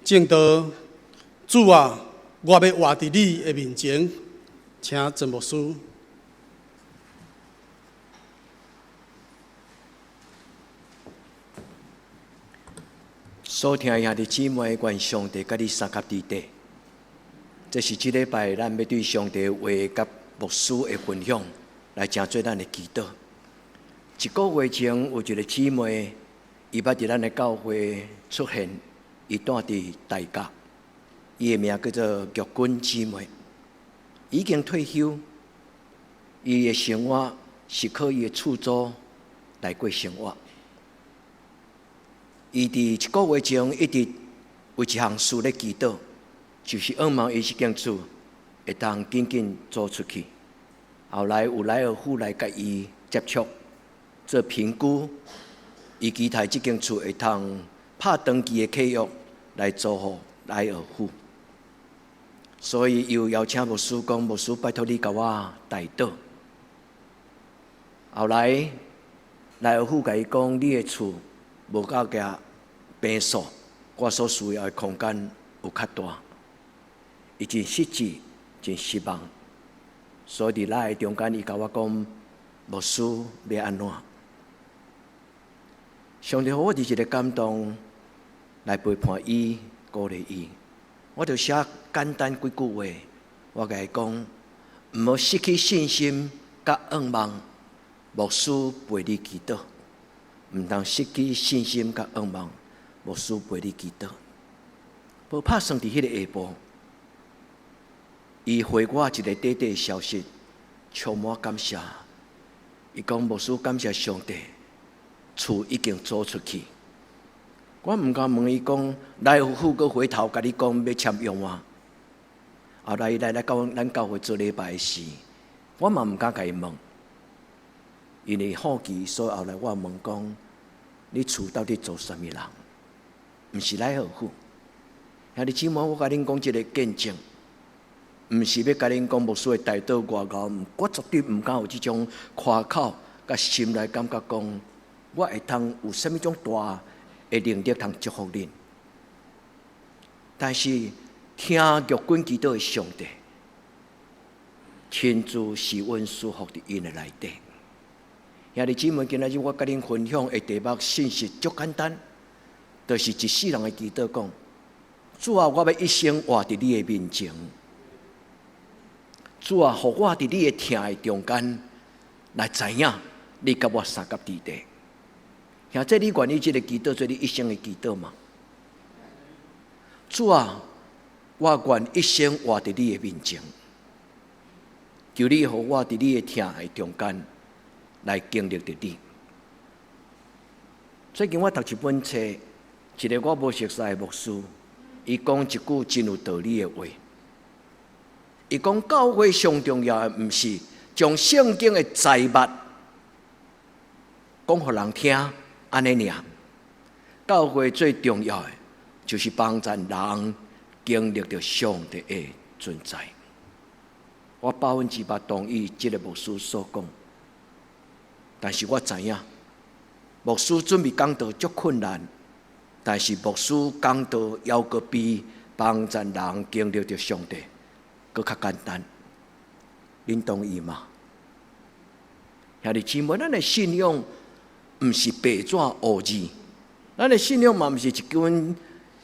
證道，主啊，我欲活佇你的面前，請鄭牧師。所聽的兄弟姊妹，願上帝佮你相佮佇底。這是這禮拜咱欲對上帝話佮牧師的分享，來成做咱的祈禱。一個月前有一個姊妹，伊捌佇咱的教會出現，伊住佇大甲，伊的名叫做玉君姊妹，已經退休，伊的生活是靠伊的厝租來過生活。伊佇一個月前一直為一項事咧祈禱，就是向望伊這間厝會當緊緊租出去。後來有萊爾富來共伊接觸做評估，伊期待這間厝會通拍長期的契約來租予萊爾富。所以伊有邀請牧師講：牧師，拜託你共我代禱。後來萊爾富共伊講：你的厝無夠額坪數，我所需要的空間有較大。伊真失志，真失望。所以佇來的中間，伊共我講：牧師欲按怎？上帝予我佇一個感動來陪伴伊，鼓勵伊。我就寫簡單幾句話，我共伊講：毋好失去信心佮向望，牧師陪你祈禱。毋通失去信心佮向望，牧師陪你祈禱。無拍算佇彼个下晡，伊回我一個短短的消息，充滿感謝。伊講牧師感謝上帝，厝已經租出去。我毋敢問伊講，萊爾富閣回頭共你講欲簽約嗎？後來伊來來到咱教會做禮拜的時，我嘛毋敢共伊問，因為好奇，所以後來我問講，你厝到底租啥物人？毋是萊爾富。兄弟姊妹，我共恁講這個見證，毋是欲共恁講牧師的代禱偌𠢕，我絕對毋敢有這種誇口，佮心內感覺講，我會通有啥物種大的能力通祝福恁。但是聽玉君祈禱的上帝，親自施恩賜福佇𪜶的內底。兄弟姊妹，今仔日我佮恁分享的題目信息足簡單，就是一世人的祈禱講：主啊，我欲一生活佇你的面前。主啊，予我佇你的疼的中間來知影你佮我相佮佇底。兄弟，你願意這个祈禱做你一生的祈禱嗎？主啊，我願一生活佇你的面前，求你予我佇你的疼的中間來經歷著你。最近我讀一本冊，一个我無熟似的牧師，伊講一句真有道理的話。伊講教會上重要的，毋是將聖經的財物講予人聽，按呢爾。教會最重要的，就是幫助人經歷著上帝的存在。我100%同意這个牧師所講，但是我知影，牧師準備講道足困難，但是牧師講道猶閣比幫助人經歷著上帝閣較簡單。恁同意嗎？兄弟姊妹，咱的信仰毋是白紙烏字，咱的信仰嘛毋是一本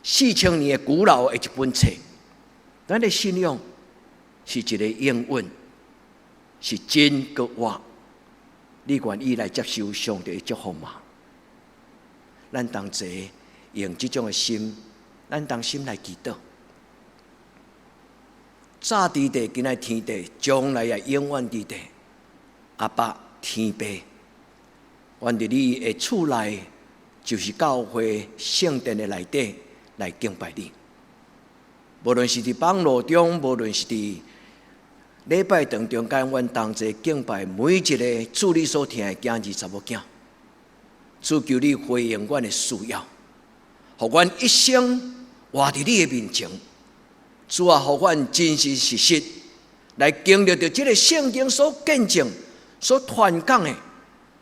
4000年的古老的一本冊，咱的信仰是一个應允，是真閣活。你願意來接受上帝的祝福嗎？咱同齊用這種的心，咱同心來祈禱。早佇地，今仔天地，將來也永遠佇地。阿爸天父，願佇你的厝內，就是教會聖殿的內底來敬拜你。無論是佇網路中，無論是佇禮拜堂中間，阮同齊敬拜每一个主你所疼的囝兒查某囝。主求你回應阮的需要，予阮一生活佇你的面前。主啊，予阮真真實實來經歷著這个聖經所見證、所傳講的，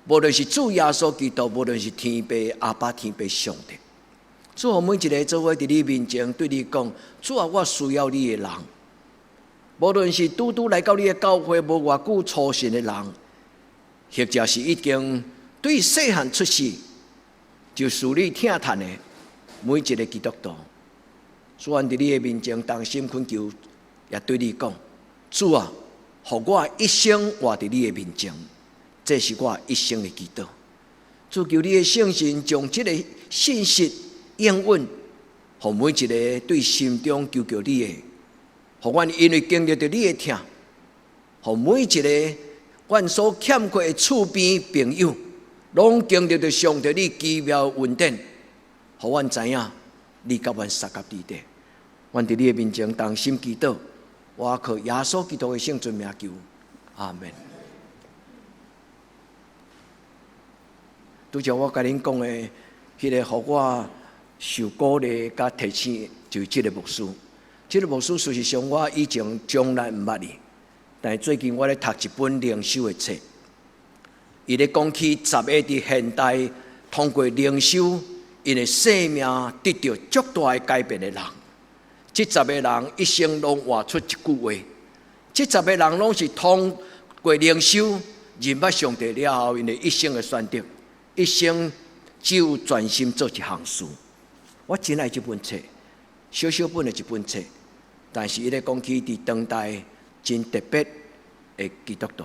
無論是主耶穌基督，無論是天父阿爸、天父上帝。主予每一个做伙佇你面前對你講，主啊，我需要你的人。無論是拄拄來到你的教會無偌久初信的人，或者是已經對細漢出世就屬你疼嘆的每一個基督徒，主阮佇你的面前同心懇求，也對你講，主啊，予我一生活佇你的面前，這是我一生的祈禱。主求你的聖神將這个信息應允，予每一个對心中求求你的，予阮因為經歷著你的疼，予每一个阮所欠缺的厝邊朋友，攏經歷著上帝你奇妙恩典，予阮知影你佮阮相佮佇咧。阮佇你的面前同心祈禱，我靠耶穌基督的聖尊名求，阿門。拄才我共恁講的，彼个予我受鼓勵佮提醒，就是這个牧師。這个牧師事實上我以前從來毋捌伊，但是最近我咧讀一本靈修的冊，伊咧講起十个佇現代通過靈修，𪜶的生命得著足大的改變的人。這十个人一生攏活出一句話，這十个人攏是通過靈修認捌上帝了後，𪜶的一生的選擇，一生只有專心做一項事。我真愛這本冊，小小本的一本冊，但是伊咧講起佇當代真特別的基督徒。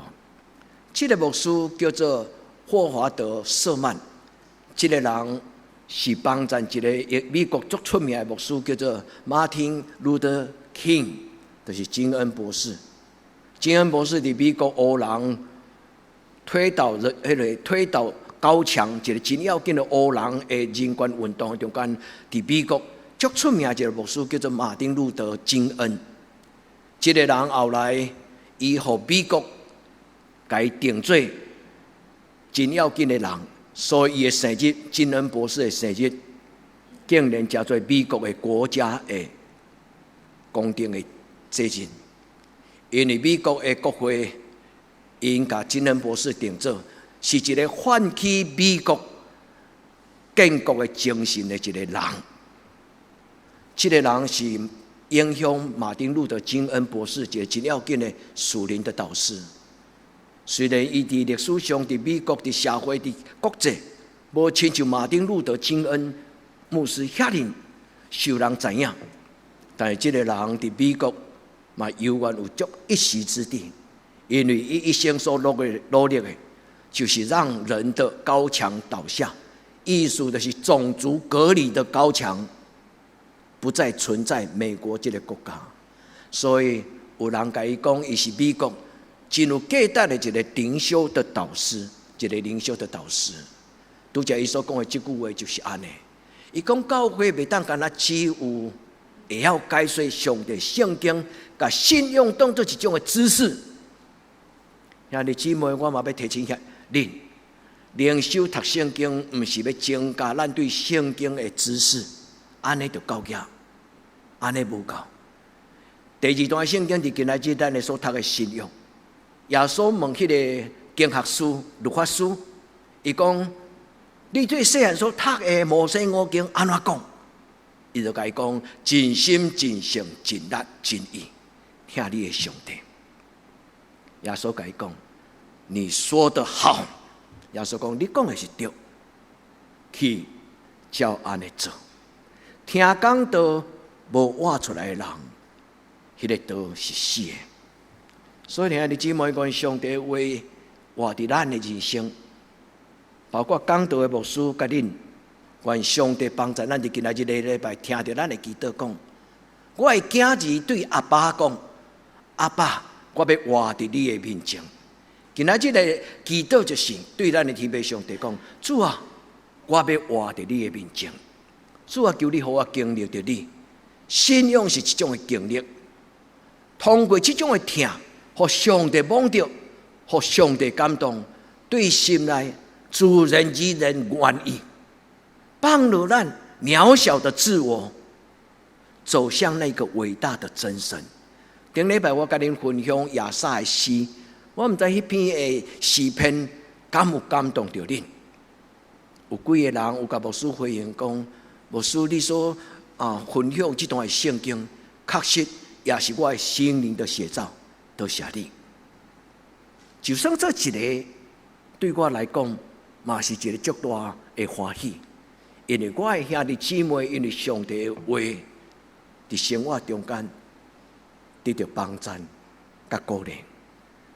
這个牧師叫做霍華德·瑟曼，這个人是幫贊一个美國足出名的牧師，叫做馬丁·路德·金，就是金恩博士。金恩博士佇美國黑人推倒人，彼个推倒高牆，一个真要緊的黑人的人權運動中間，佇美國足出名一个牧師叫做馬丁·路德·金恩。這个人後來伊予美國共伊定做真要緊的人，所以伊的生日，金恩博士的生日，竟然成做美國的國家的公定的節日。因為美國的國會𪜶共金恩博士定做是一个喚起美國建國的精神的一个人。這个人是影響馬丁路德金恩博士一个真要緊的屬靈的導師。雖然伊佇歷史上，佇美國、佇社會、佇國際，無親像馬丁路德金恩牧師遐爾受人知影，但是這个人佇美國嘛猶原有足一席之地，因為伊一生所努力的，就是讓人的高牆倒下，意思就是種族隔離的高牆不再存在美國這个國家，所以有人共伊講，伊是美國真有價值的一个靈修的導師，一个靈修的導師。拄才伊所講的這句話就是按呢。伊講教會袂當干焦只有會曉解說上帝聖經，共信仰當做一種的知識。兄弟姊妹，我嘛欲提醒下恁，靈修讀聖經，毋是欲增加咱對聖經的知識，按呢就夠額，按呢無夠。第二段聖經佇今仔日咱的所讀的新約，耶穌問彼个經學師、律法師，伊講：你對細漢所讀的摩西五經按怎講？伊就共伊講：盡心、盡性、盡力、盡意，疼你的上帝。耶穌共伊講：你說得好。耶穌講：你講的是對，去照按呢做。聽講道無活出來的人，彼个道是死的。所以，兄弟姊妹講，上帝話活佇咱的人生，包括講道的牧師佮恁，願上帝幫助咱佇今仔日个禮拜聽著咱的祈禱講，我的囝兒對阿爸講：阿爸，我欲活佇你的面前。今仔日个祈禱就是對咱的天父上帝講：主啊，我欲活佇你的面前。主啊，求你予我經歷著你。信仰是一種的經歷，通過這種的疼，予上帝摸著，予上帝感動，對心內自然而然願意放落咱渺小的自我，走向那個偉大的真神。頂禮拜我共恁分享亞薩的詩，我毋知彼篇的詩篇敢有感動著恁。有幾个人有共牧師回應講，牧師你所分享這段的聖經，確實也是我的心靈的寫照。多謝你。就算這一个，對我來講，嘛是一个足大的歡喜，因為我的兄弟姊妹，因為上帝的話，佇生活中間得著幫贊佮鼓勵。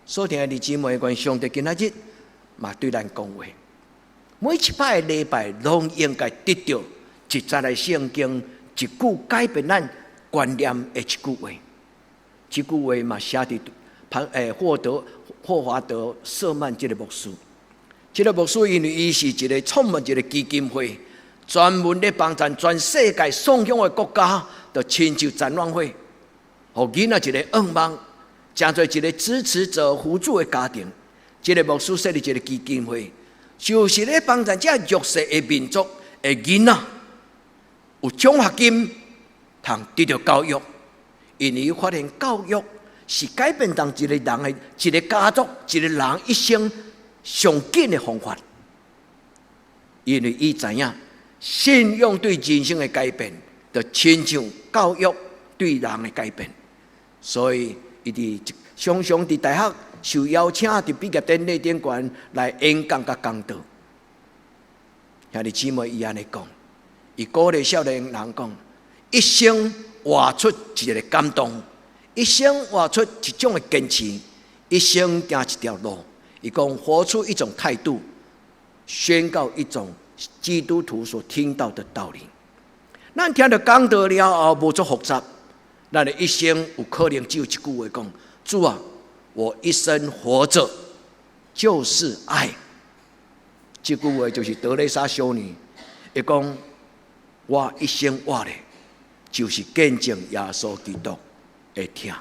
所聽的弟姊妹，願上帝今仔日嘛對咱講話。每一擺的禮拜，攏應該得著一節的聖經，一句改變咱觀念的一句話。這句話嘛寫佇潘誒霍德霍華德瑟曼這个牧師。這个牧師因為伊是一个創辦一个基金會，專門咧幫助全世界喪鄉的國家，就親像展望會，予囡仔一个願望，成做一个支持者輔助的家庭。這个牧師設立一个基金會，就是咧幫助這弱勢的民族的囡仔，有獎學金，通得著教育。因為伊發現教育是改變當一個人的一个家族、一个人一生上緊的方法。因為伊知影信仰對人生的改變，就親像教育對人的改變。所以，伊佇常常佇大學受邀請佇畢業典禮頂懸來演講佮講道。兄弟姊妹，伊按呢講，伊鼓勵少年人講，一生活出一个感動，一生活出一種的堅持，一生行一條路。伊講活出一種態度，宣告一種基督徒所聽到的道理。咱聽著講道了後，無足複雜，咱的一生有可能只有一句話講：主啊，我一生活著就是愛。這句話就是德蕾莎修女，伊講我一生活咧，就是見證耶穌基督的疼。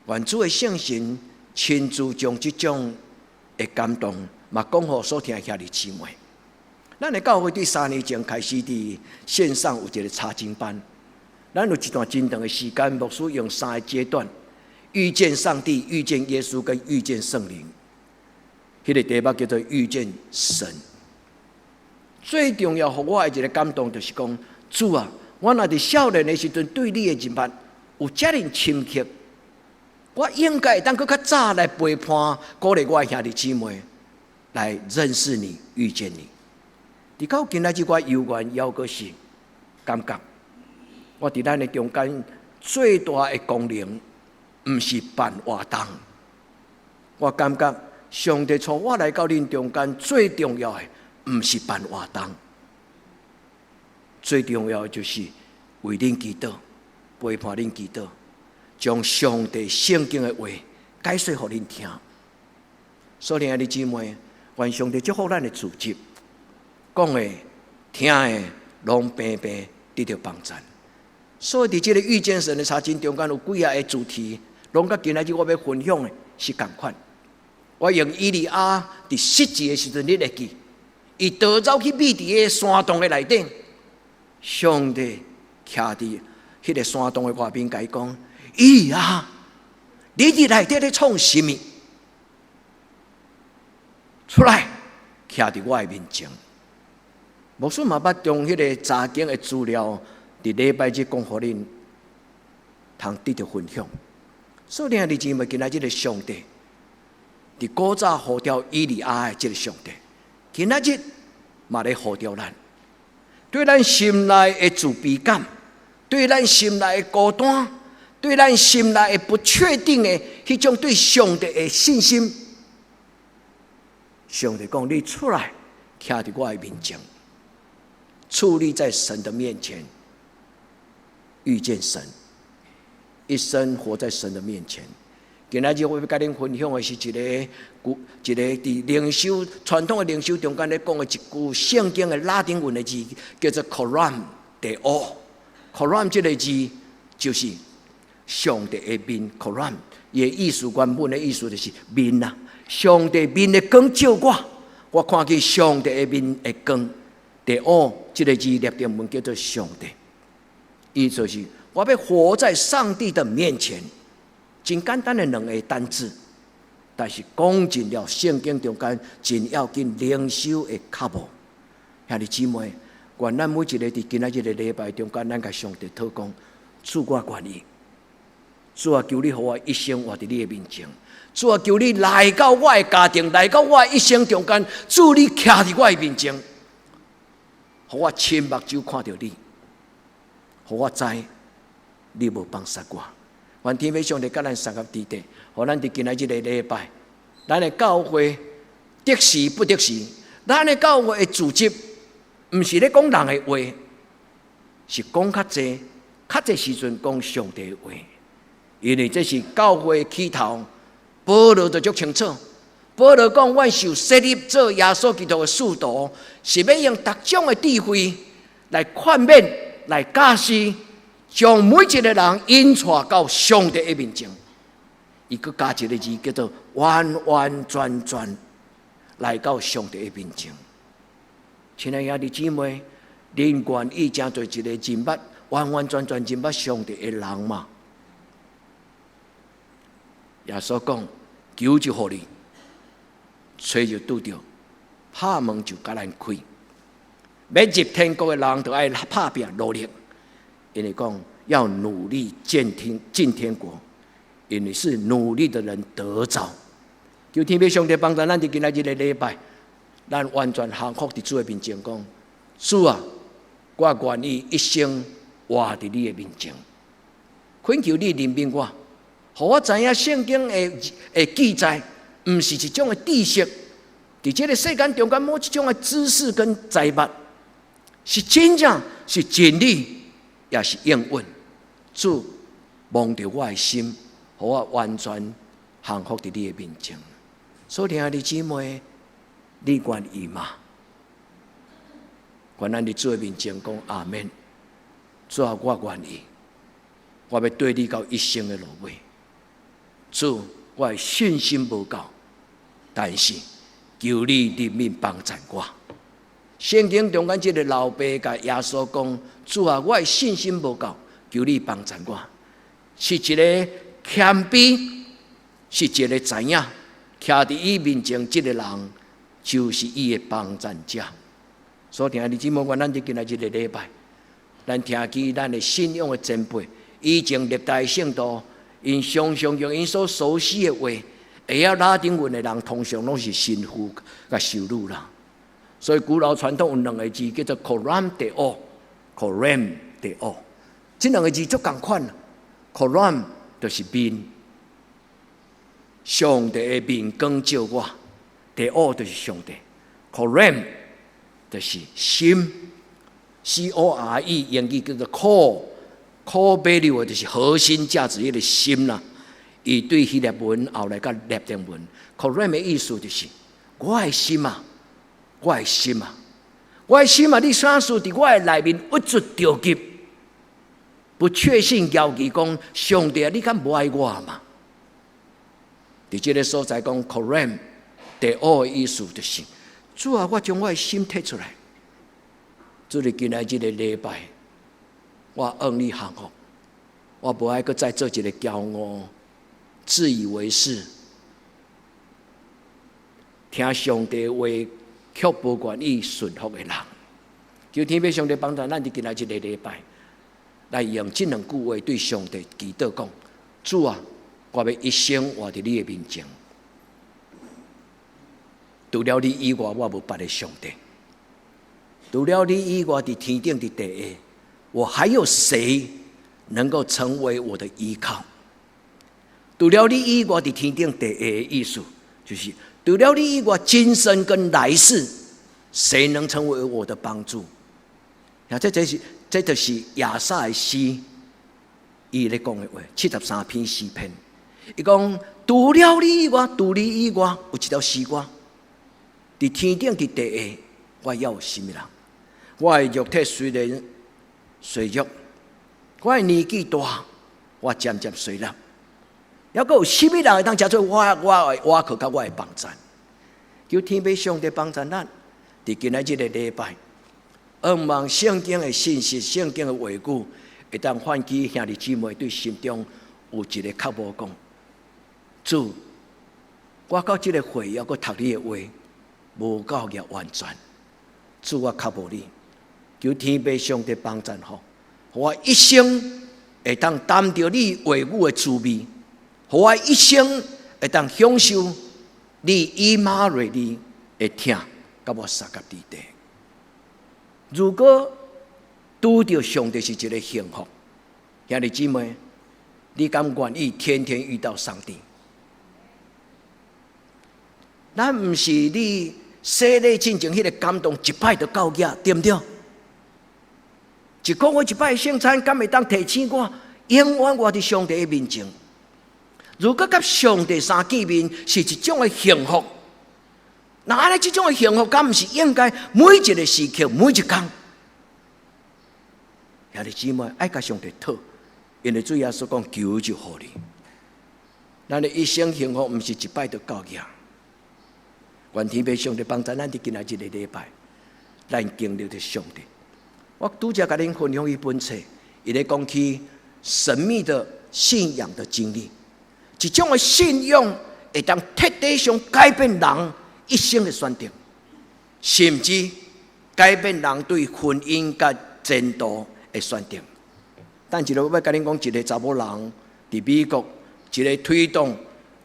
願主的聖神親自將這種的感動，嘛講予所聽的兄弟姊妹。咱的教會佇3年前開始佇線上有一个查經班，咱有一段真長的時間，牧師用三个階段：遇見上帝、遇見耶穌跟遇見聖靈。彼个題目叫做遇見神。最重要，予我的一个感動就是講，主啊，我若佇少年的時陣對你的認識有遮爾深刻，我應該會當閣較早來陪伴、鼓勵我的兄弟姊妹來認識你、遇見你。直到今仔日，我猶原猶閣是感覺，我佇咱的中間最大的功能，毋是辦活動。我感覺上帝帶我來到恁中間最重要的，毋是辦活動，最重要的就是為恁祈禱，陪伴恁祈禱，將上帝聖經的話解說予恁聽。所以，兄弟姊妹，願上帝祝福咱的組織，講的、聽的，攏平平得著幫贊。所以，佇這个遇見神的查經中間有幾仔个主題，攏佮今仔日我欲分享的是仝款。我用以利亞佇失志的時陣，你會記，伊逃走去覕佇个山洞的內底，上帝徛佇彼个山洞的外面，共伊講：以利亞，你佇內底咧創啥物？出來，徛佇我的面前。牧師嘛捌將彼个查經的資料，佇禮拜日講予恁，通得著分享。所以，兄弟姊妹，今仔日的上帝，佇古早呼召以利亞的這个上帝，今仔日嘛咧呼召咱，對咱心內的自卑感，對咱心內的孤單，對咱心內的不確定的彼種對上帝的信心，上帝講：你出來，徛佇我的面前，矗立在神的面前，遇見神，一生活在神的面前。今仔日我欲共恁分享的是一个古一个佇靈修傳統的靈修中間咧講的一句聖經的拉丁文的字，叫做 “Coram Deo”。Coram 這个字就是上帝的面，Coram 伊的意思原本的意思就是面啊。上帝面的光照我，我看見上帝的面的光。Deo 這个字拉丁文叫做上帝，意思就是我欲活在上帝的面前。真簡單的兩个單字，但是講盡了聖經中間真要緊靈修的腳步。兄弟姊妹，願咱每一个佇今仔日的禮拜中間，咱共上帝禱講：主，我願意。主啊，求你予我一生活佇你的面前。主啊，求你來到我的家庭，來到我的一生中間。主，你徛佇我的面前，予我親目睭看著你，予我知你無放殺我。願天父上帝佮咱相佮佇底，予咱佇今仔這個禮拜，咱的教會得時不得時，咱的教會的組織，毋是咧講人的話，是講較濟，較濟時陣講上帝的話，因為這是教會起頭，保羅就足清楚。保羅講，阮受設立做耶穌基督的使徒，是欲用各種的智慧來勸勉、來教示，將每一個人引帶到上帝的面前。伊閣加一個字叫做完完全全來到上帝的面前。親愛兄弟姊妹，恁願意成做一個認捌完完全全認捌上帝的人嗎？耶穌講：求就予你，揣就拄著，拍門就共咱開。欲入天國的人，就愛拍拚努力。因為講要努力進天國，因為是努力的人得著。求天父上帝幫助咱佇今仔日的禮拜，咱完全降服佇主的面前，講：主啊，我願意一生活佇你的面前，懇求你憐憫我，予我知影聖經的記載，毋是一種的知識，佇這個世間中間，某一種的知識跟財物，是真正是真理，也是應允。主摸著我的心，予我完全降服佇你的面前。所以，兄弟姊妹，你願意嗎？願咱佇主的面前講阿們。主啊，我願意，我欲綴你到一生的落尾。主，我的信心無夠，但是求你憐憫幫贊我。聖經中間這個老爸共耶穌講：主啊，我的信心無夠，求你幫贊我。是一個謙卑，是一個知影，徛佇伊面前，這個人就是伊的幫贊者。所以，兄弟姊妹，願咱佇今仔這個禮拜，咱聽見咱的信仰的前輩，以前歷代聖徒，𪜶常常用𪜶所熟悉的話，會曉拉丁文的人，通常攏是神父佮修女啦。所以古老傳統有兩個字叫做 “coram Deo”，“coram Deo”，這兩個字足仝款。“coram” 就是面，上帝的面光照我；Deo 就是上帝，“coram” 就是心，C O R E 英語叫做 core，core value 就是核心價值，彼個心啦。伊對希臘文後來佮拉丁文，“coram” 的意思就是我的心啊。我的心啊，我的心啊！你啥事佇我的內面鬱卒著急，不確信猶豫講上帝啊，你敢無愛我嗎？佇這個所在講，coram Deo 的意思就是主啊，我將我的心提出來。主佇今仔這個禮拜，我向你降服，我無愛閣再做一個驕傲、自以為是，聽上帝話卻無願意順服的人。求天父上帝幫助咱佇今仔這個禮拜，來用這兩句話對上帝祈禱講：主啊，我欲一生活佇你的面前。除了你以外，我無別的上帝。除了你以外，佇天頂佇地下，我還有誰能夠成為我的依靠？除了你以外，佇天頂地下的意思，就是除了你以外，今生跟來世，誰能成為我的幫助？啊，這就是亞薩的詩，伊咧講的話，73篇詩篇。伊講除了你以外，除你以外，有一條詩歌，佇天頂佇地下，我猶有啥物人？我的肉體雖然衰弱，我的年紀大，我漸漸衰老。猶閣有啥物人會當成做我的倚靠佮我的幫贊？求天父上帝幫贊咱，佇今仔這個禮拜，向望聖經的信息、聖經的話語，會當喚起兄弟姊妹對心中有一個渴慕，講主，我到這個歲猶閣讀你的話，無夠額完全。主，我渴慕你，求天父上帝幫贊予，予我一生會當擔著你話語的滋味，予我一生會當享受你以馬內利的疼，佮我相佮佇底。如果拄著上帝是一个幸福，兄弟姊妹，你敢願意天天遇到上帝？咱毋是你洗禮進前彼个感動一擺就夠額，對毋對？一個月一擺聖餐，敢會當提醒我永遠活佇上帝的面前？如果佮上帝相見面是一種的幸福，那按呢這種的幸福，敢毋是應該每一個時刻、每一工？兄弟姊妹，愛共上帝討，因為主耶穌講求就予你。咱的一生幸福，毋是一擺就夠額。願天父上帝幫助咱佇今仔這個禮拜，咱經歷著上帝。我拄才共恁分享一本冊，伊咧講起神秘的信仰的經歷，一種的信仰會當徹底上改變人一生的選擇，甚至改變人對婚姻佮前途的選擇。等一下我欲共恁講一个查某人佇美國一个推動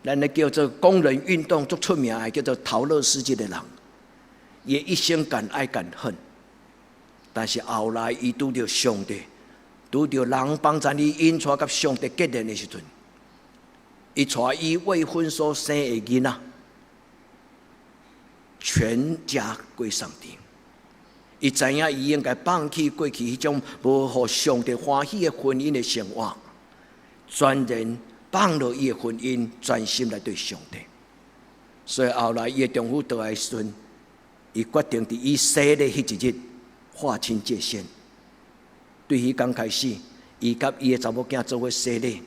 咱咧叫做工人運動足出名的，叫做桃樂絲這个人，伊一生敢愛敢恨，但是後來伊拄著上帝，拄著人幫助伊引帶佮上帝結連的時陣，伊帶伊未婚所生的囡仔，全家歸上帝。伊知影伊應該放棄過去彼種無予上帝歡喜的婚姻的生活，全然放落伊的婚姻，專心來對上帝。所以後來伊的丈夫倒來時陣，伊決定佇伊洗禮彼一日劃清界限。對彼工開始，伊佮伊的查某囝做伙洗禮，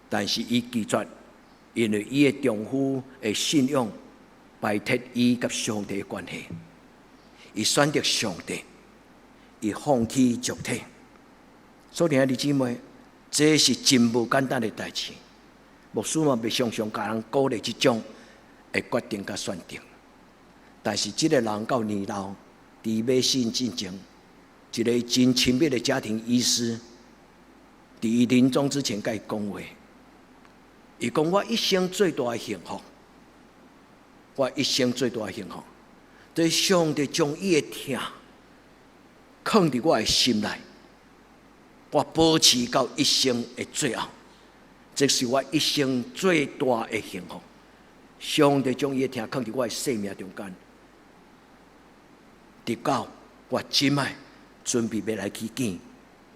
但是伊拒絕，因為伊的丈夫的信仰排斥伊佮上帝的關係。伊選擇上帝，伊放棄肉體。所以兄弟姊妹，這是真無簡單的代誌。牧師嘛袂常常共人鼓勵這種的決定佮選擇。但是這个人到年老，佇欲死進前，一个真親密的家庭醫師，佇伊臨終之前，共伊講話。伊講我一生最大的幸福，我一生最大的幸福，就是上帝將伊的疼囥佇我的心內，我保持到一生的最後，這是我一生最大的幸福。上帝將伊的疼囥佇我的生命中間，直到我這擺準備欲來去見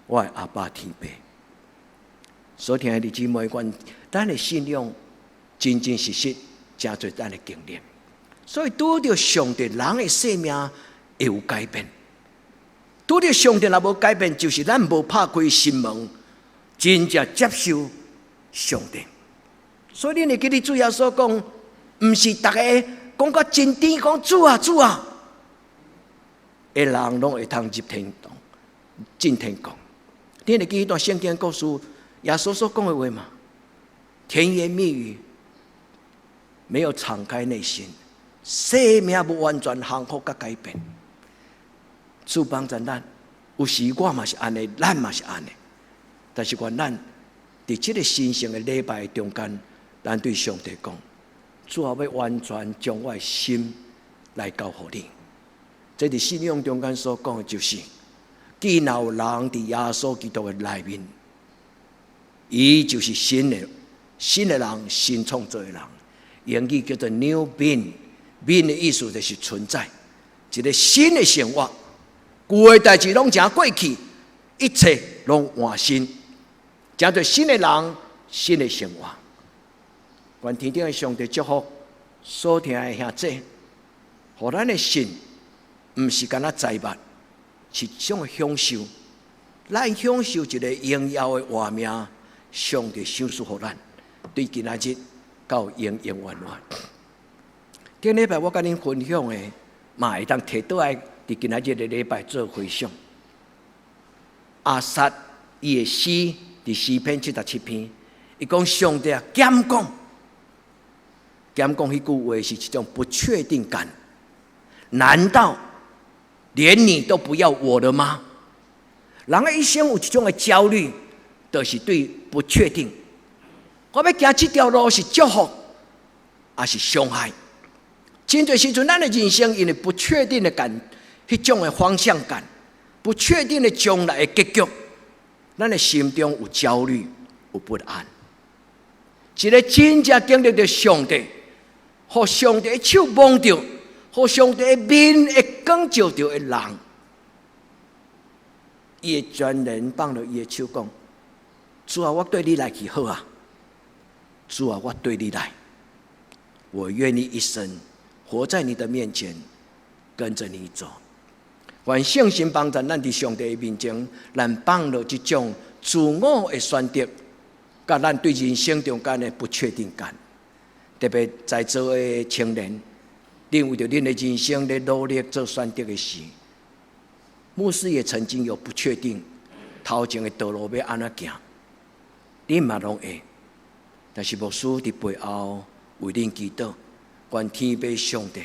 我的阿爸天父。所聽的姊妹，願咱的信仰真真實實成做咱的經驗。所以拄著上帝，人的生命會有改變。拄著上帝若無改變，就是咱無拍開心門，真正接受上帝。所以恁會記得主耶穌講，毋是逐个講甲真甜，講主啊主啊，的人攏會通入天堂、進天國。恁會記彼段聖經故事，耶穌所講的話嗎？甜言蜜語，沒有敞開內心，生命無完全降服佮改變。主幫助咱，有時我嘛是按呢，咱嘛是按呢。但是願咱佇這个神聖的禮拜中間，咱對上帝講：主啊，欲完全將我的心來交予你。這佇信仰中間所講的就是，既然有人佇耶穌基督的內面，伊就是新的人，新創造的人。英語叫做 New Being，Being 的意思就是存在，一个新的生活。舊的代誌攏成過去，一切攏換新，成做新的人，新的生活。願天頂的上帝祝福所聽的兄弟，予咱的信，毋是干焦財物，是一種享受。咱享受一个榮耀的活命，上帝賞賜予咱，對今仔日到永永遠遠。頂禮拜我共恁分享的，嘛會當提倒來，佇今仔日的禮拜做回想。亞薩伊的詩佇詩篇77篇，伊講上帝啊，敢講，敢講彼句話是一種不確定感。難道連你都不要我了嗎？人的一生有一種的焦慮，就是對不確定。我欲行這條路是祝福，抑是傷害？真濟時陣，咱的人生因為不確定的感，彼種的方向感，不確定的將來的結局，咱的心中有焦慮，有不安。一個真正經歷著上帝，予上帝的手摸著，予上帝的面會光照著的人，伊會全然放落伊的手講：主啊，我綴你來去好啊！主啊，我綴你來，我願意一生活在你的面前，跟着你走。願聖神幫助咱佇上帝的面前，咱放落這種自我的選擇，佮咱對人生中間的不確定感。特別在座的青年，恁為著恁的人生咧努力做選擇的時，牧師也曾經有不確定，頭前的道路欲按怎行，恁嘛攏會。但是牧師佇背後為恁祈禱，願天父上帝，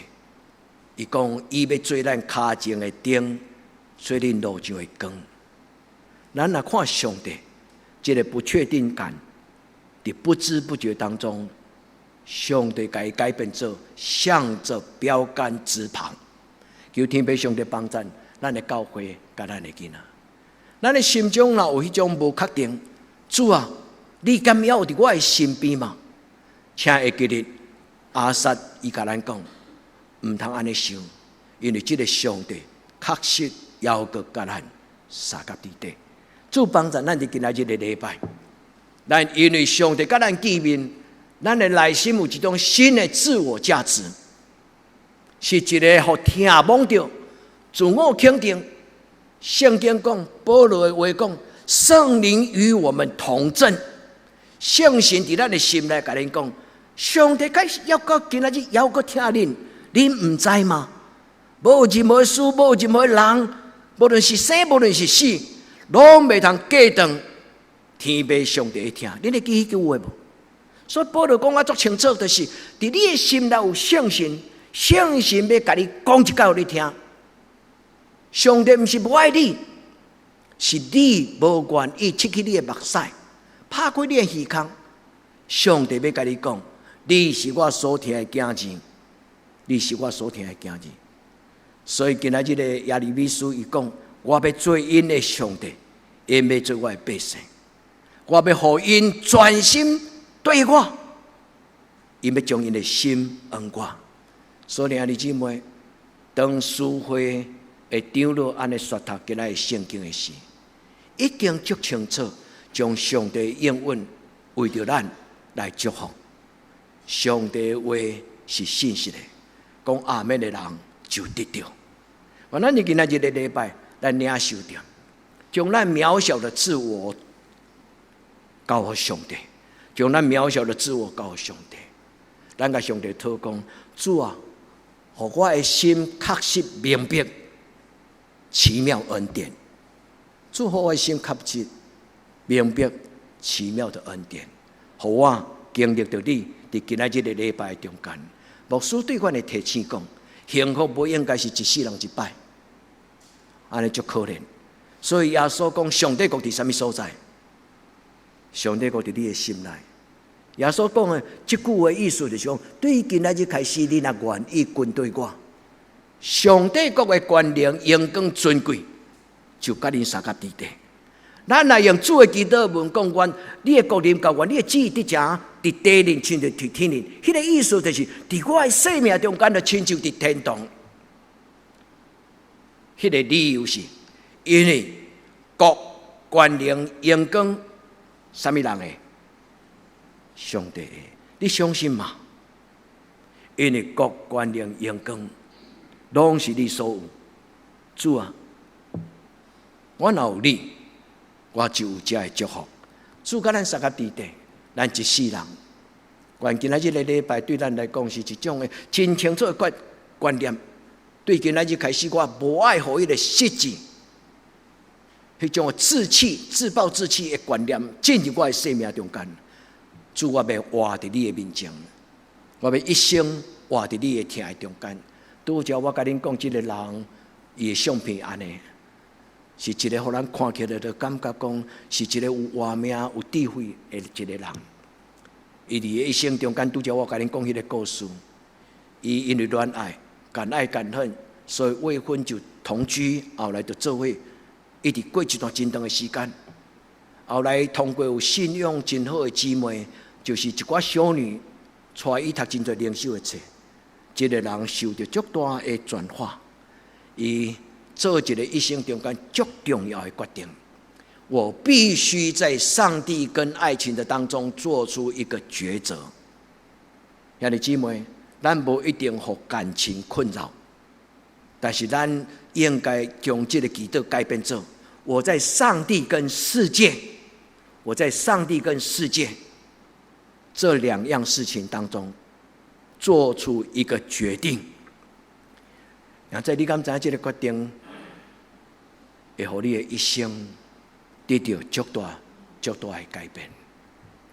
伊講伊欲做咱跤前的燈，做恁路上的光。咱若看上帝，這个不確定感，佇不知不覺當中，上帝共伊改變做向着標杆直跑。求天父上帝幫贊咱的教會，佮咱的囡仔。咱的心中若有彼種無確定，主啊，你敢猶有佇我的身邊嗎？請會記得亞薩伊共咱講，毋通按呢想，因為這个上帝確實猶閣佮咱相佮佇底。主幫助咱佇今仔日的禮拜，咱因為上帝佮咱見面，咱的內心有一種新的自我價值，是一个予疼摸著、自我肯定。聖經講，保羅的話講，聖靈與我們同證。聖神佇咱的心內共恁講，上帝該猶閣今仔日猶閣疼恁，恁毋知嗎？無任何事，無任何人，無論是生，無論是死，攏袂通隔斷天父上帝的疼。恁會記彼句話無？所以保羅講啊足清楚，就是佇你的心內有聖神，聖神欲共你講一句予你聽。上帝毋是無愛你，是你無願意拭去你的目屎，拍開你的耳孔。上帝欲共你講，你是我所疼的囝兒，你是我所疼的囝兒。所以今仔日的耶利米書伊講，我欲做𪜶的上帝，𪜶欲做我的百姓。我欲予𪜶專心對我，𪜶欲將𪜶的心還我。所以兄弟姊妹，當書會的長老按呢宣讀今仔日聖經的時，一定足清楚，將上帝應允為著咱來祝福。上帝的話是信實的，講阿們的人就得著。願咱今仔日的禮拜，咱領受著，將咱渺小的自我交予上帝，將咱渺小的自我交予上帝。咱共上帝禱講，主啊，予我的心確實明白奇妙恩典。主，予我的心確實明白奇妙的恩典，予我經歷著你佇今仔日的禮拜中間。牧師對阮的提醒講，幸福無應該是一世人一擺，按呢足可憐。所以耶穌講，上帝國佇啥物所在？上帝國佇你的心內。耶穌講的這句話意思就是講，對今仔日開始，你若願意跟隨我，上帝國的權能、榮光、尊貴，就佮恁相佮佇底。咱若用主的祈禱文講，願你的國臨到，願你的旨意得成，佇地面親像佇天頂。彼个意思就是，佇我的生命中間，就親像佇天堂。彼个理由是，因為國權能、榮光，啥物人的？上帝的，你相信嗎？因為國權能、榮光，攏是你所有。主啊，我若有你，我就有這个祝福。主佮咱相佮佇底，咱一世人。願今仔日个禮拜對咱來講是一種的真清楚的觀念。對今仔日開始，我無愛予彼个失志，彼種的自棄、自暴自棄的觀念進入我的生命中間。主，我欲活佇你的面前，我欲一生活佇你的疼的中間。拄才我共恁講，這个人，伊的相片按呢，是一个予咱看起來就感覺講是一個有活命、有智慧的一個人。伊佇一生中間，拄才我共恁講彼个故事，伊因為戀愛、敢愛敢恨，所以未婚就同居，後來就做伙，一直過一段真長的時間。後來通過有信仰真好的姊妹，就是一寡修女，帶伊讀真濟靈修的冊。這个人受著足大的轉化，伊做一个一生中間足重要的決定。我必須在上帝跟愛情的當中做出一個抉擇。兄弟姊妹，咱無一定予感情困擾，但是咱應該將這个祈禱改變做：我在上帝跟世界，我在上帝跟世界這兩樣事情當中做出一個決定。那在你敢知影這个決定，會予你的一生得著足大、足大的改變。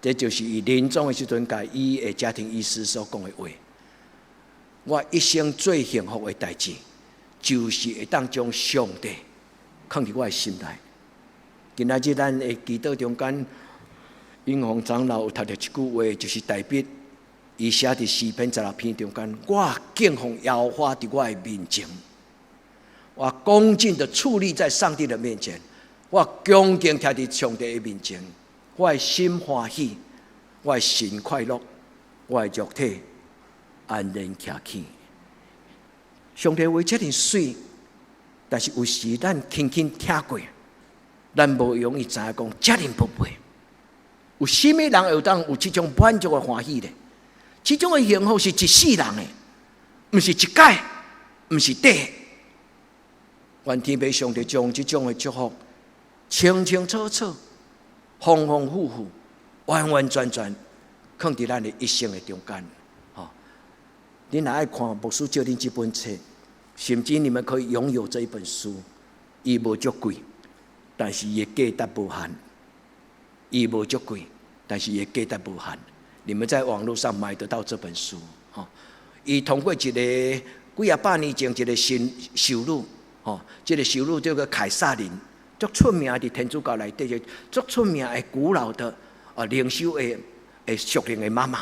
這就是伊臨終的時陣，共伊的家庭醫師所講的話。我一生最幸福的代誌，就是會當將上帝囥佇我的心內。今仔日咱的祈禱中間，英宏長老有讀著一句話，就是代表伊寫佇詩篇16篇中間，我敬奉耶和華佇我的面前，我恭敬的矗立在上帝的面前，我恭敬徛佇上帝的面前，我的心歡喜，我的神快樂，我的肉體安然徛起。上帝話遮爾媠，但是有時咱輕輕聽過，咱無容易知影講遮爾寶貝。有啥物人會當有這種滿足的歡喜咧？這種的幸福是一世人的，毋是一擺，毋是短。願天父上帝將這種的祝福清清楚楚、豐豐富富、完完全全，囥佇咱的一生的中間。吼，恁若愛看牧師借恁這本冊，甚至你們可以擁有這一本書，伊無足貴，但是伊的價值無限。伊無足貴，但是伊的價值無限。你們在網路上買得到這本書，吼。伊通過一個幾仔百年前一個新修女，吼，這个修女叫做凱薩琳，足出名佇天主教內底，就足出名的古老的啊靈修的屬靈的媽媽。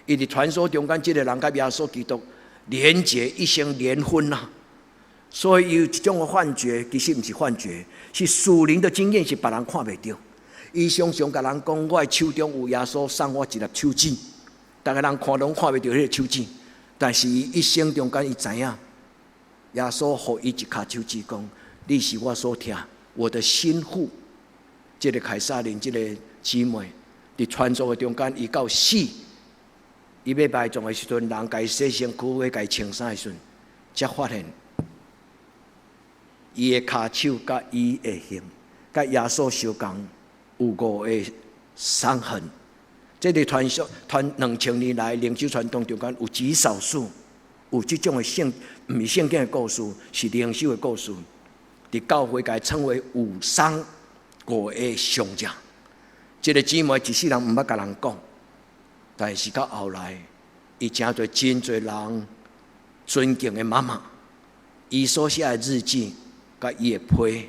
伊佇傳說中間，這个人佮耶穌基督連結一生聯婚啦，所以有一種的幻覺，其實毋是幻覺，是屬靈的經驗，是別人看袂著。伊常常共人講，我的手中有耶穌送我一粒手指，逐个人看攏看袂著彼个手指，但是伊一生中間伊知影，耶穌予伊一跤手指，講你是我所疼，我的心腹。這个凱撒琳這个姊妹，佇傳說的中間，伊到死，伊欲埋葬的時陣，人共伊洗身軀，欲共伊穿衫的時陣，才發現伊的跤手佮伊的形，佮耶穌相仝。有五个傷痕，這个傳說傳2000年來靈修傳統中間有極少數有這種的聖，毋是聖經的故事，是靈修的故事。佇教會界稱為五傷五个傷者。這个姊妹一世人毋捌共人講，但是到後來，伊成做真濟人尊敬的媽媽。伊所寫的日記，佮伊的批，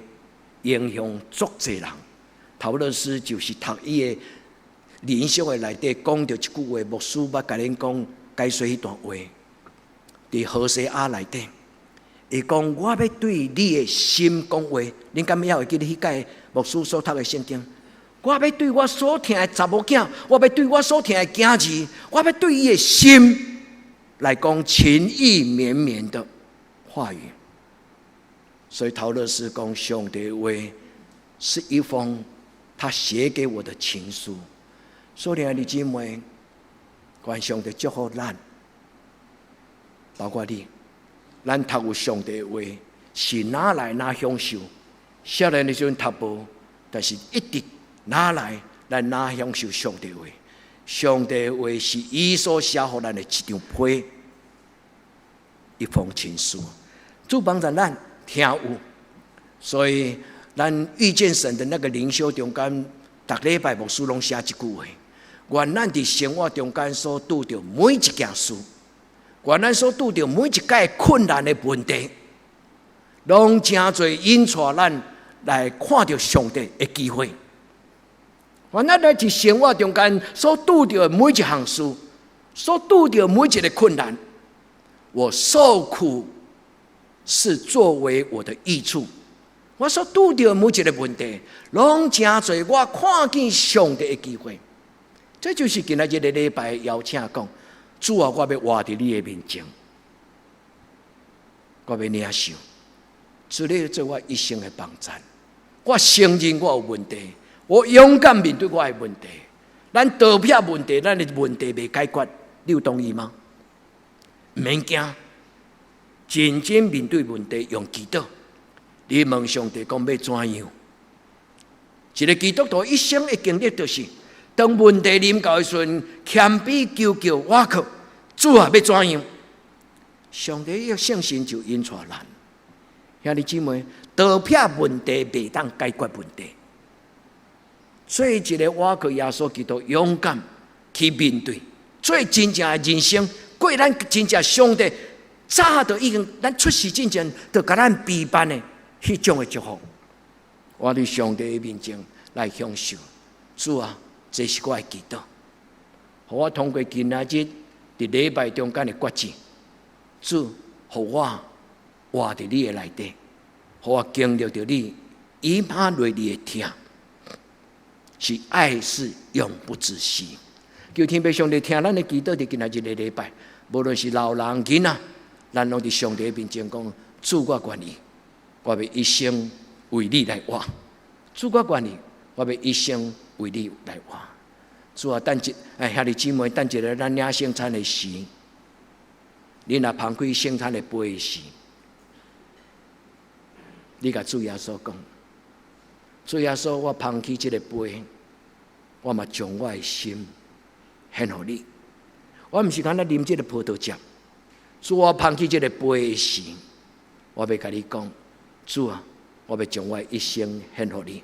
影響足濟人。陶樂斯就是讀伊的靈修的內底講著一句話，牧師捌共恁講解說彼段話。佇何西阿內底，伊講我欲對你的心講話，恁敢猶會記得彼擺牧師所讀的聖經？我欲對我所疼的查某囝，我欲對我所疼的囝兒，我欲對伊的心來講情意綿綿的話語。所以陶樂斯講上帝話是一封他寫給我的情書。所以兄弟姊妹，願上帝祝福咱，包括你，咱讀有上帝的話是哪來哪享受？少年的時陣讀無，但是一直哪來咱哪享受上帝話？上帝話是伊所寫予咱的一張批，一封情書，主幫助咱聽有，所以咱遇見神的那個靈修中間，逐禮拜牧師攏寫一句話。願咱佇生活中間所拄著每一件事，願咱所拄著每一個困難的問題，攏誠濟引帶咱來看著上帝的機會。原來咱佇生活中間所拄著的每一項事，所拄著每一个困難，我受苦是作為我的益處。我所拄著的每一个問題，攏誠濟我看見上帝的機會。這就是今仔日个禮拜邀請講，主啊，我欲活佇你的面前，我欲領受，主你做我一生的幫贊。我承認我有問題，我勇敢面對我的問題。咱逃避問題，咱的問題袂解決，你有同意嗎？毋免驚，認真面對問題，用祈禱。你問上帝講欲怎樣？一個基督徒一生的經歷就是，當問題臨到的時陣，謙卑求叫倚靠主啊，欲怎樣？上帝的聖神就引帶咱。兄弟姊妹，逃避問題袂當解決問題。做一個倚靠耶穌基督，勇敢去面對，做真正的人生，過咱真正上帝早就已經咱出世之前就共咱備辦的彼種的祝福。我佇上帝的面前來享受，主啊，這是我的祈禱，予我通過今仔日佇禮拜中間的決志，主，予我活佇你的內底，予我經歷著你以馬內利的疼，是愛是永不止息。求天父上帝聽咱的祈禱，佇今仔日的禮拜，無論是老人囡仔，咱攏佇上帝面前講，主我願意，我欲一生為你來活。主我願意，我欲一生為你來活。主啊，等一哎，兄弟姊妹，等一下咱領聖餐的時，你若捧開聖餐的杯時，你共主耶穌講，主耶穌，我捧起這个杯，我嘛將我的心獻予你。我毋是干焦啉這个葡萄汁，主，我捧起這个杯的時，我欲共你講，主啊，我欲將我的一生獻予你。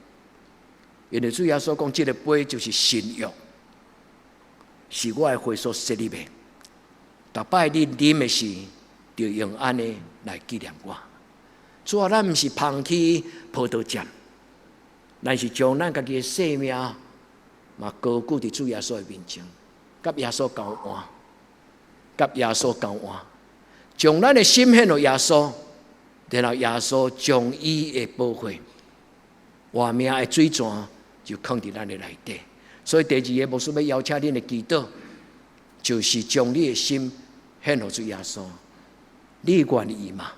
因為主耶穌講，這个杯就是新約，是我的血所設立的。逐擺你啉的時，就用按呢來紀念我。主啊，咱毋是捧起葡萄汁，咱是將咱家己的生命嘛高舉佇主耶穌的面前，佮耶穌交換，佮耶穌交換，將咱的心獻予耶穌，然後耶穌將伊的寶血、活命的水泉就囥佇咱的內底。所以第二个牧師欲邀請恁的祈禱，就是將你的心獻予主耶穌。你願意嗎？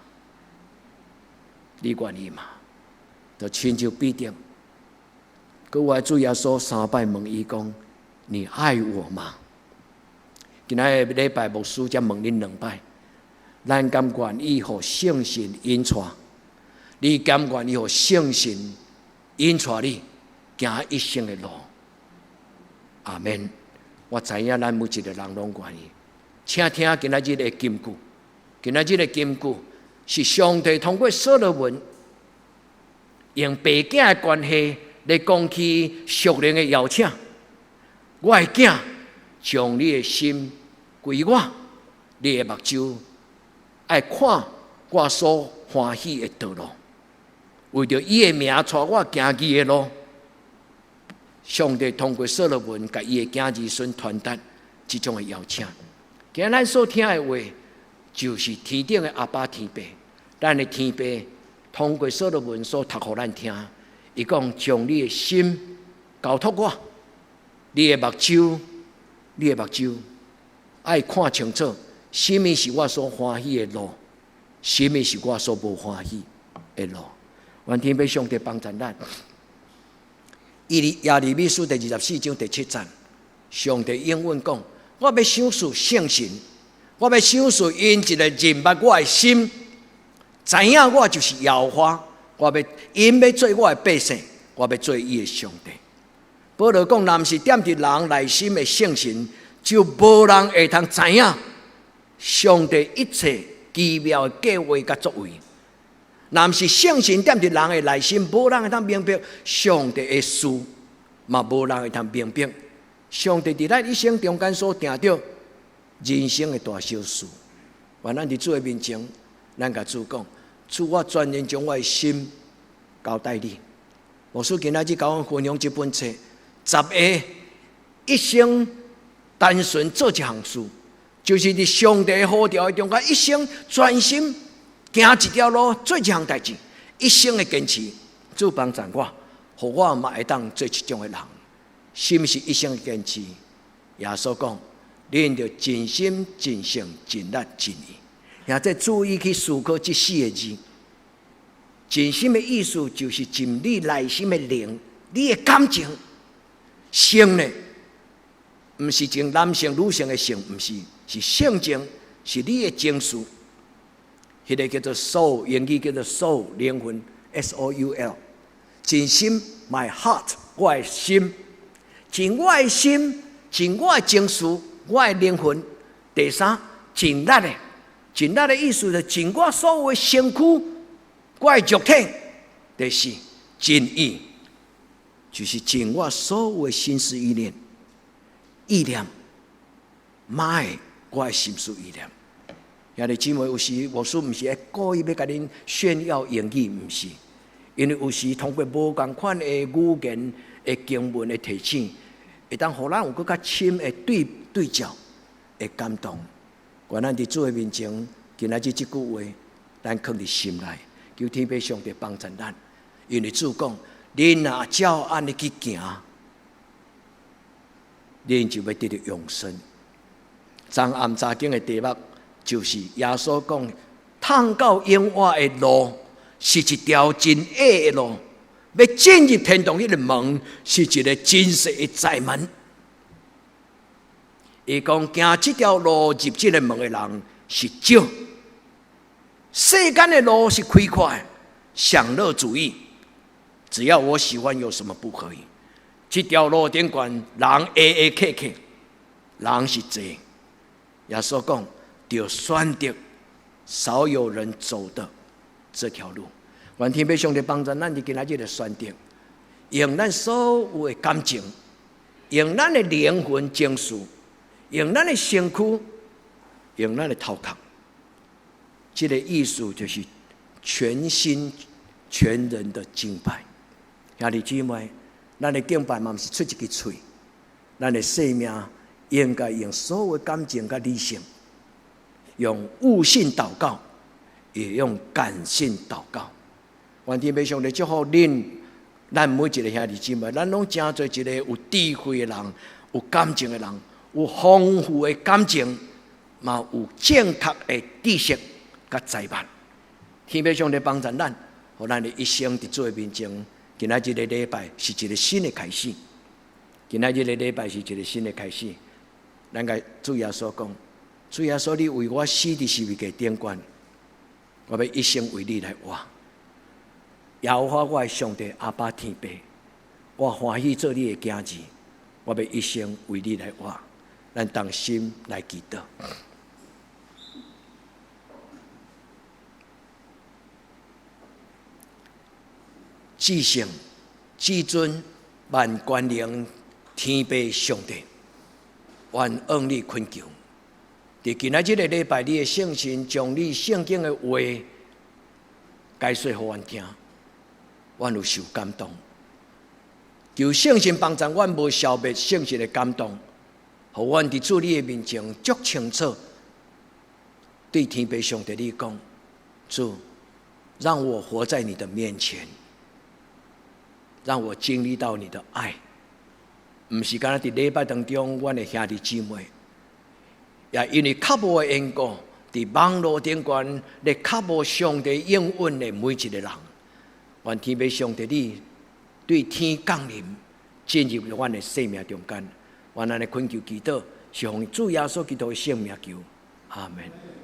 你願意嗎？就親像彼得，閣我主耶穌三擺問伊講：你愛我嗎？今仔日禮拜牧師才問恁兩擺，咱敢願意予聖神引帶？你敢願意予聖神引帶你行一生的路？阿門。我知影咱每一个人攏願意。請聽今仔日的金句，今仔日的金句是上帝通過所羅門用爸囝的關係來講起屬靈的邀請。我的囝，將你的心歸我，你的目睭愛看我所歡喜的道路，為著伊的名帶我行義的路。上帝通過所羅門，共伊的囝兒孫傳達這種的邀請。今仔咱所聽的話，就是天頂的阿爸天父，咱的天父通過所羅門所讀予咱聽。伊講將你的心交託我，你的目睭，你的目睭愛看清楚，啥物是我所歡喜的路，啥物是我所無歡喜的路。願天父上帝幫助咱。耶利米書第24章第7節，上帝應允講：我欲賞賜聖神，我欲賞賜𪜶一个認捌我的心，知影我就是耶和華。我欲𪜶欲做我的百姓，我欲做伊的上帝。保羅講，若毋是踮佇人內心的聖神，就無人會通知影上帝一切奇妙的計劃佮作為。若毋是聖神踮佇人的內心，無人會通明白上帝的事，嘛無人會通明白上帝佇咱一生中間所定著人生的大小事。願咱佇主的面前，咱共主講：主，我全然將我的心交代你。牧師今仔日共阮分享這本冊，十个一生單純做一項事，就是佇上帝呼召的中間，一生專心行一條路，做一項代誌，一生的堅持。主幫助我，予我嘛會當做這種的人。是毋是一生的堅持？耶穌講，恁著盡心、盡性、盡力、盡意。也這注意去思考這四個字。盡心的意思就是盡你內心的靈，你的感情。性呢，毋是情男性、女性的性，毋是，是性情，是你的情緒。彼个叫做 soul，英語叫做 soul，靈魂，S O U L。盡心，my heart，我的心，盡我的心，盡我的情緒，我的靈魂。第三，盡力的，盡力的意思就盡我所有的身軀，我的肉體。第四，盡意，就是盡我所有的心思意念，意念，my 我的心思意念。兄弟姊妹，有時牧師毋是會故意欲共恁炫耀英語，毋是，因為有時通過無仝款的語言的經文的提醒，會當予咱有閣較深的對對照的感動。願咱佇主的面前，今仔日這句話，咱囥佇心內，求天父上帝幫助咱。因為主講，恁若照按呢去行，恁就欲得著永生。昨暗查經的題目就是耶穌講，通到永活的路是一條真狹的路，欲進入天堂彼个門是一个真細的窄門。伊講行這條路入這个門的人是少，世間的路是開闊的，享樂主義，只要我喜歡，有什麼不可以？這條路頂懸人挨挨客客，人是濟。耶穌講，著選擇少有人走的這條路。願天父上帝幫助咱，佇今仔日的選擇，用咱所有的感情，用咱的靈魂情緒，用咱的身軀，用咱的頭殼。這个意思就是全心全人的敬拜。兄弟姊妹，咱的敬拜嘛毋是出一支喙，咱的生命應該用所有的感情佮理性，用悟性禱告，也用感性禱告。願天父上帝祝福恁，咱每一个兄弟姊妹，咱攏成做一个有智慧的人，有感情的人，有豐富的感情，嘛有正確的知識佮才幹。天父上帝幫助咱，予咱的一生佇主的面前。今仔這个禮拜是一个新的開始。今仔這个禮拜是一个新的開始。咱共主耶穌講，主耶穌，你為我死佇十字架頂懸，我欲一生為你來活。耶和華我的上帝阿爸天父，我歡喜做你的囝兒，我欲一生為你來活。咱同心來祈禱。至聖、至尊、萬權能天父上帝，阮向你懇求，佇今仔這个禮拜，你的聖神將你聖經的話解說予阮聽，阮有受感動。求聖神幫助阮，無消滅聖神的感動，予阮佇主你的面前足清楚，對天父上帝你講，主，讓我活在你的面前，讓我經歷到你的愛。毋是干焦佇禮拜當中，阮的兄弟姊妹，也因為較無的緣故，佇網路頂懸咧較無上帝應允的每一个人，願天父上帝你對天降臨，進入阮的生命中間，願咱的懇求祈禱，是奉主耶穌基督的聖名求，阿門。